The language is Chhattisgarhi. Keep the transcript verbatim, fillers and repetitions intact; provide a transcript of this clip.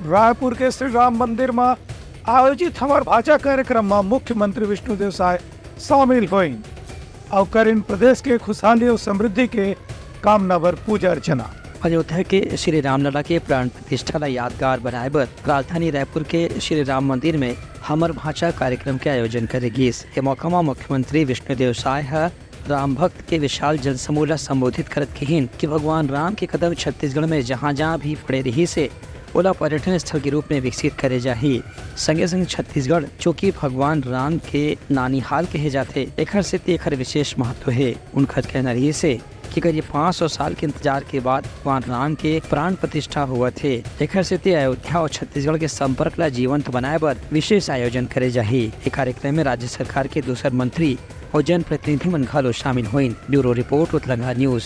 रायपुर के श्री राम मंदिर म आयोजित हमर भांचा कार्यक्रम म मुख्यमंत्री विष्णुदेव साय शामिल होइन अउ करिन प्रदेश के खुशहाली अउ समृद्धि के कामना बर पूजा अर्चना। अयोध्या के श्री रामलला के प्राण प्रतिष्ठा ला यादगार बनाए बर राजधानी रायपुर के श्री राम मंदिर में हमर भांचा कार्यक्रम के आयोजन करे गिस। ए मौका म मुख्यमंत्री विष्णुदेव साय ह राम भक्त के विशाल जनसमूह ला संबोधित करत किहिन कि भगवान राम के कदम छत्तीसगढ़ में जहां-जहां भी पड़े रिहिस हे, ओला पर्यटन स्थल के रूप में विकसित करे जाही। संगे-संग छत्तीसगढ़, जो कि भगवान राम के नानीहाल कहे जाथे, एखर सेती एखर विशेष महत्व हे। उनखर कहना रिहिस हे कि करीब पाँच सौ साल के इंतजार के बाद भगवान राम के प्राण प्रतिष्ठा होवत हे। एखर सेती अयोध्या अउ छत्तीसगढ़ के संपर्क ला जीवंत बनाए बर विशेष आयोजन करे जाही। ए कार्यक्रम में राज्य सरकार के दूसर मंत्री अउ जनप्रतिनिधि मन घलो शामिल होइन। Bureau report, Utlangha news.